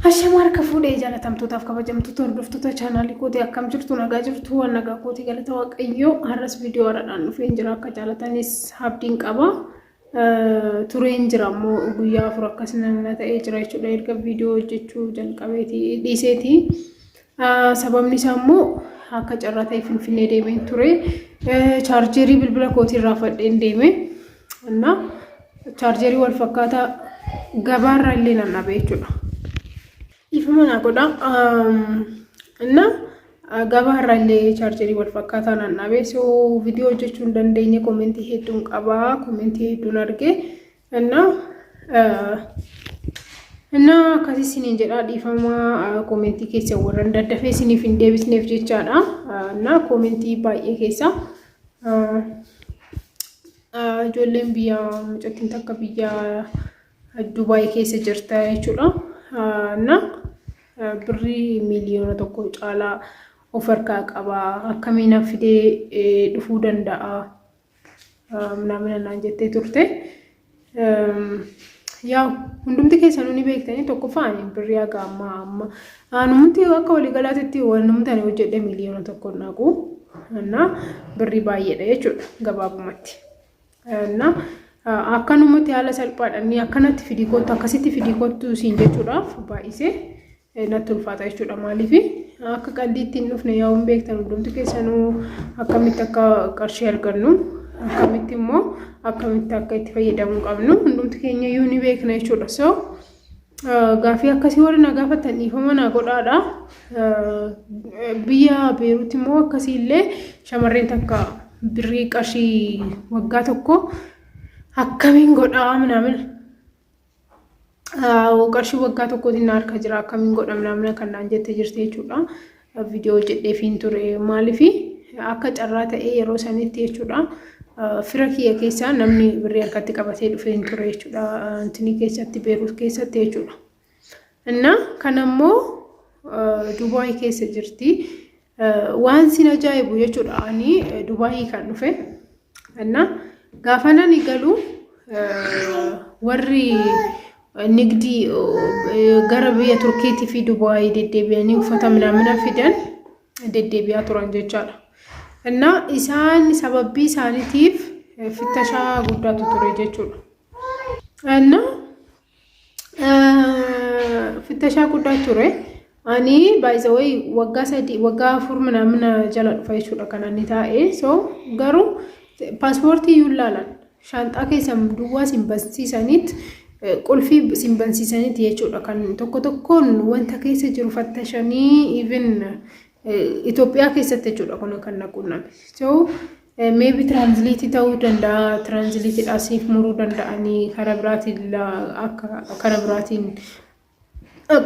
Ashama harka fuudhee jaalatamtootaaf kabajamtoota hordoftoota chaanaalii kootii, akkam jirtu? Nagaa jirtu? Waan nagaa kootii, galata Waaqayyoo. Har'as viidiyoo haaraadhaan dhufeen jira, akka jaalatanis abdiin qaba. Tureen jira immoo, guyyaa 4 akkas na ta'ee jira jechuudha erga viidiyoo hojjechuu jalqabeeti dhiiseeti. Sababni isaa immoo akka carraa ta'e Finfinnee deemeen ture. Chaarjeerii bilbila kootii irraa fadheen deeme. Innaa chaarjeerii wal fakkaataa gabaarraa illee nan dhabe jechuudha. Dhiifama naa godha. Innaa gabaarraa illee chaarjeerii wal fakkaataa nan dhabe. So viidiyoo hojjechuu hin dandeenye. Koomentii hedduun qaba. Koomentii hedduun arge. Innaa akkasii isiniin jedhaa, dhiifama koomentii keessa warran daddafee isiniif hin deebisneef jechaadha. Innaa koomentii baay'ee keessa ijoolleen biyya, mucattiin takka biyya Dubaay keessa jirta jechuudha. Innaa birrii 1 miiliyoona caalaa of harkaa qaba. Akkamiin fidee dhufuu danda'a? Naamina naan jettee turte. Yaa, hundumti keessanuu ni beektanii, tokkoffaa ani birrii haga ammaa amma anumti akka waliigalaatitti wanumti ani hojjedhe 1 miiliyoona naqu. Innaa birrii baay'eedha jechuudha gabaabumatti. Innaa akkanumatti haala salphaadhaan akkanatti fidii kottu, akkasitti fidii kottu siin jechuudhaaf baay'isee natti ulfaata jechuudha. Maaliif akka qaldiitti hin dhufne, yaa, hin beektan hundumti keessanuu akkamitti akka qarshii argannu, akkamitti immoo akkamitti akka itti fayyadamuu qabnu hundumti keenya iyyuu ni beekna jechuudha. So gaafii akkasii warri na gaafattan dhiifama na godhaadha. Biyya Beeruutti immoo akkasii illee shamarreen takka birrii qarshii waggaa 1 akkamiin godhaa minaamin, qarshii waggaa tokkootiin na harka jira, akkamiin godha minaamina kan naan jettee jirti jechuudha. Viidiyoo hojjedheefiin ture. Maaliif akka carraa ta'ee yeroo sanitti jechuudha. Fira kiyya keessaa namni birrii harkatti qabatee dhufee hin ture jechuudha. Antinii keessatti, Beeruut keessatti jechuudha. Innaa kan ammoo Dubaay keessa jirti. Waan sin ajaa'ibu jechuudha. Ani Dubaayii kan dhufe. Innaa gaafa nani galu warri nigdii gara biyya Turkiitii fi Dubaayii deddeebi'anii uffata minaamina fidan deddeebi'aa turan jechaadha. Innaa isaan sababbii isaaniitiif fittashaa guddaatu ture jechuudha. Innaa fittashaa guddaa ture. Ani by the way waggaa 3, waggaa 4 minaamina jala dhufa jechuudha kan ani taa'e. So garuu paaspoortii iyyuu ilaalan, shaanxaa keessan duwwaa sin bansiisaniit, qulfii sin bansiisaniit jechuudha kan tokko tokkoon wanta keessa jiru fattashanii, even Itoophiyaa keessatti jechuudha kun kan na qunname. So maybe translate ta'uu danda'a, translateidhaa siif muruu danda'anii, karaa biraatiin, akka karaa biraatiin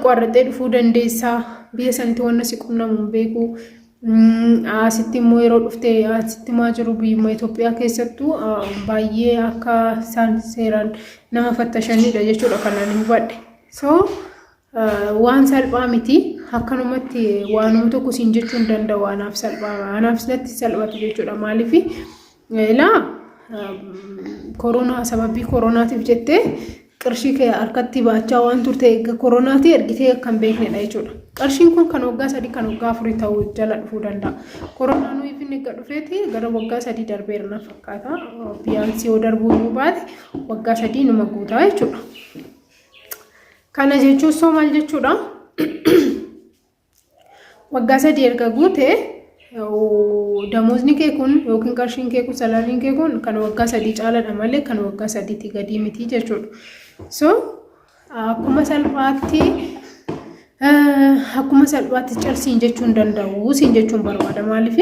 qoarrattee dhufuu dandeessaa. Biyya sanitti wanna si qunnamu hin beeku. Asitti immoo yeroo dhufte asitti maa jiru, biyyuma Itoophiyaa keessattuu baay'ee akka isaan seeraan nama fattashanidha jechuudha kan ani hubadhe. So waan salphaa miti. Akkanumatti waanuma tokko siin jechuu hin danda'u. Anaaf salphaa, anaaf natti salphatu jechuudha. Maaliif ilaa koronaa, sababii koronaatiif jettee qarshii kee harkatti baachaa waan turte, eega koronaatii ergitee akka hin beeknedha jechuudha. Qarshiin kun kan waggaa 3, kan waggaa 4 ta'uu jala dhufuu danda'a. Koronaan ifni eega dhufeeti gara waggaa 3 darbeera na fakkaata. Biyyaansi yoo darbuu iyyuu baate waggaa 3 numa guutaa jechuudha. Kana jechuun soo maal jechuudha? Waggaa 3 erga guute damoosni kee kun yookiin qarshiin kee kun, salaryiin kee kun kan waggaa 3 caaladha malee kan waggaa 3tti gadii miti jechuudha. So akkuma salphaatti calsiin jechuun danda'u siin jechuun barbaada. Maaliif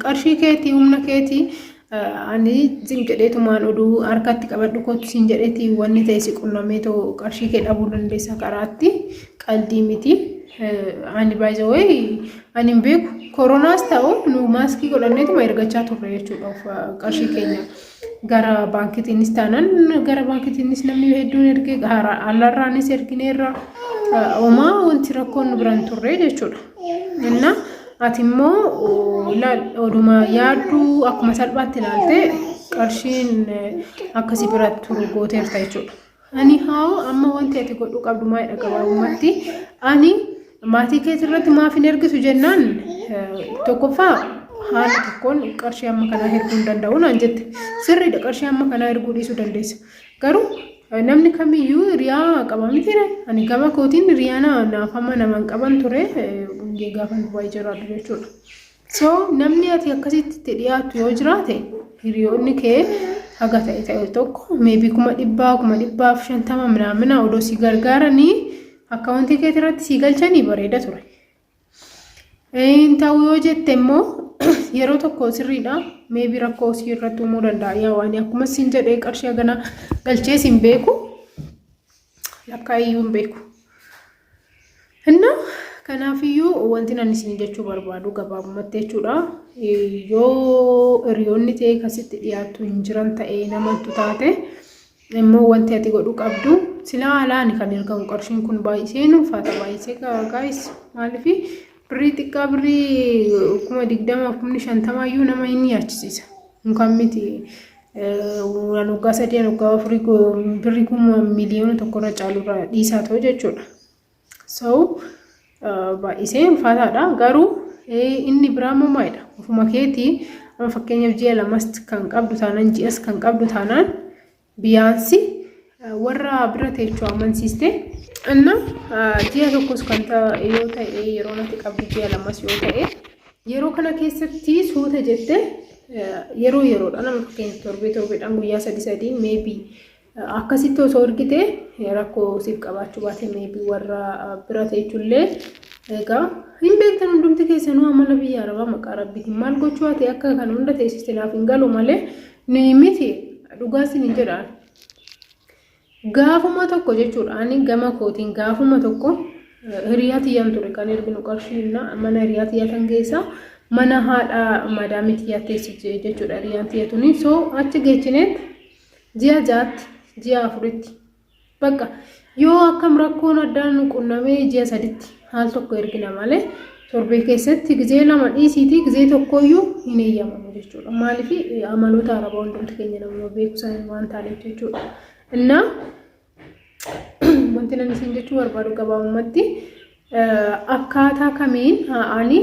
qarshii keetii, humna keetii, ani zim jedheetumaan oduu harkatti qabadhu kootu siin jedheeti wanni ta'e si qunnamee ta'u qarshii kee dhabuu dandeessa karaatti, qaldii miti. Ani by the way ani hin beeku, koronaas ta'u nu maaskii godhanneetuma ergachaa turre jechuudha qarshii keenya. Gara baankiitiinis taanaan, gara baankiitiinis namni hedduun ergee, alarraanis ergineerra, homaa wanti rakkoon nu biraan turre jechuudha. Innaa ati immoo oduma yaadduu akkuma salphaatti ilaalte qarshiin akkasii bira turu gooteerta jechuudha. Ani haa amma wanti ati godhuu qabdu maalidha gabaabumatti? Ani maatii keetii irratti maaf hin ergisu jennaan, tokkoffaa haala tokkoon qarshii amma kanaa erguu hin danda'u naan jette. Sirriidha, qarshii amma kanaa erguu dhiisuu dandeessa. Garuu namni kamiyyuu hiriyaa qaba miti? Ani gama kootiin hiriyaa naaf amma namaan qaban ture gaafa Dubaay jiraadhu jechuudha. So namni ati akkasitti itti dhiyaattu yoo jiraate, hiriyoonni kee haga ta'e ta'e tokko, maybe 100,000, 150,000 minaamina odoo si gargaaranii akkaawuntii keetii irratti si galchanii bareeda ture. Hin ta'u yoo jette immoo, yeroo tokko sirriidha, maybe rakkoo si irratti uumuu danda'a. Yaa waan akkuma siin jedhee qarshii hagana galchee siin beeku, lakkaa'iyyuu hin beeku. Inna kanaafiyyuu wanti nan isin jechuu barbaadu gabaabumatti jechuudha. Yoo hiriyoonni ta'e kasitti dhiyaattu hin jiran ta'ee namantu taate immoo, wanti ati godhuu qabdu silaa haalaan kan ergamu qarshiin kun baay'isee ulfaata, baay'isee gaayis. Maaliif birrii xiqqaa, birrii 20,000, 50,000 iyyuu nama hin yaachisiisa. Kan miti waan waggaa 3, waggaa 4, birrii 1,000,000 irra caalurra dhiisaa ta'u jechuudha. So baay'isee ulfaataadha. Garuu inni biraa immoo maalidha? Ofuma keetii amma fakkeenyaaf ji'a 2s kan qabdu taanaan, ji'as kan qabdu taanaan, biyyaansi warra bira teechuu amansiiste inna ji'a tokkos kan ta'e yoo ta'e, yeroo natti qabdu ji'a 2s yoo ta'e, yeroo kana keessatti suuta jette yeroo yeroodha nama fakkeenya torbee torbeedhaan, guyyaa sadi sadiin maybe akkasitti osoo argite, rakkoo siif qabaachuu baate, maybe warra bira teechullee. Egaa hin beektan hundumti keessanuu amala biyya arabaa. Maqaa rabbiitiin maal gochuu ati akka kana hunda teessiste naaf hin galu malee ni miti, dhugaa isin hin jedhaan. Gaafuma tokko jechuudha, ani gama kootiin gaafuma tokko hiriyaa tiyyaan ture kan erginu qarshii, mana hiriyaa tiyyaa tan geessa, mana haadha madaamii tiyyaa teessi jechuudha hiriyaan tiyya tuni. So achi geechineet ji'a 6tti, ji'a 4tti, bakka yoo akkam rakkoon addaan nu qunnamee ji'a 3tti haal tokko ergina malee, torbee keessatti gizee 2 dhiisiitii gizee tokkoyyuu hin eeyyamamu jechuudha. Maaliif amaloota arabaa hundumti keenya namuma beeku isaanii waan taaneef jechuudha. Innaa wanti nan isin jechuu barbaadu gabaabumatti, akkaataa kamiin ani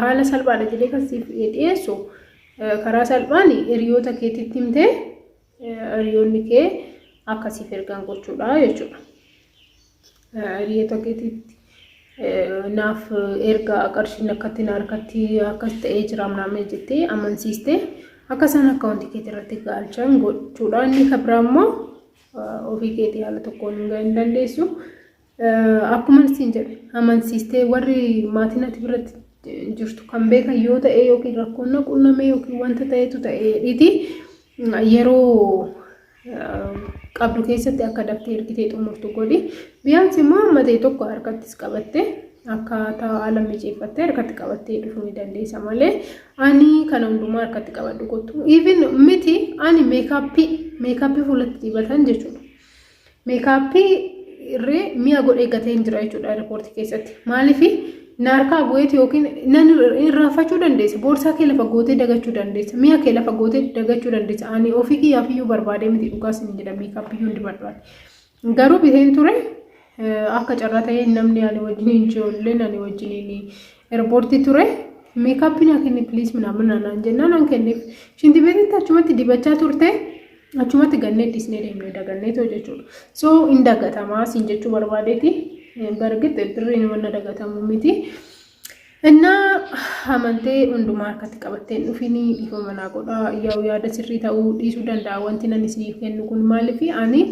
haala salphaadha jedhee kan siif dhiyeessu, karaa salphaan hiriyoota keetitti himtee hiriyoonni kee akkasiif ergan gochuudha jechuudha. Hiriyoota keetitti naaf erga qarshiin akkatti na harkatti akkas ta'ee jira ምናምን jettee amansiistee akka isaan akkaawuntii keetii irratti galchan gochuudha. Inni kan biraa immoo ofii keetii haala tokkoon hin dandeessu. Akkuma isin jedhe amansiistee warri maatiin ati biratti jirtu kan beekan yoo ta'e, yookiin rakkoon na qunname yookiin wanta ta'etu ta'e dhiiti, yeroo qabdu keessatti akka daftee ergitee xumurtu godhi. Biyyaansi immoo amma ta'e tokko harkattis qabattee akkaataa haala mijeeffattee harkatti qabattee dhufuu ni dandeessa malee, ani kana hundumaa harkatti qabadhu kottu. Even miti, ani makeup fuulatti dibatan jechuudha. Makeup irree mi'a godhee gatee hin jira jechuudha airportii keessatti. Maaliif na harkaa bu'eeti yookiin nan irraanfachuu dandeessa. Boorsaa kee lafa gootee dagachuu dandeessa. Mi'a kee lafa gootee dagachuu dandeessa. Ani ofii kiyyaaf iyyuu barbaadee miti, dhugaas hin jedha, makeup iyyuu hin dibadhu. Garuu biteen ture. Akka carraa ta'ee namni ani wajjiniin, ijoolleen ani wajjiniin airportii ture, makeup naa kenni please ምናምን naan jennaan naan kenneef. ሽንት beetitti achumatti dibachaa turte, achumatti gannee dhisnee deemnee dagannee ta'u jechuudha. So hin dagatamaa siin jechuu barbaadeeti. Bargit birriin wanna dagatamu miti. Innaa amantee hundumaa harkatti qabattee hin dhufinii, dhiifama naa godhaa. Yaa'u yaada sirrii ta'uu dhiisuu danda'a wanti nan isiniif kennu kun. Maaliif ani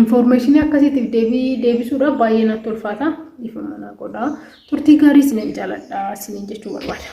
informationii akkasiitiif deebii deebisuudhaaf baay'ee natti ulfaata. Dhiifama naa godhaa. Turtii gaarii isinin jaaladha isinin jechuu barbaada.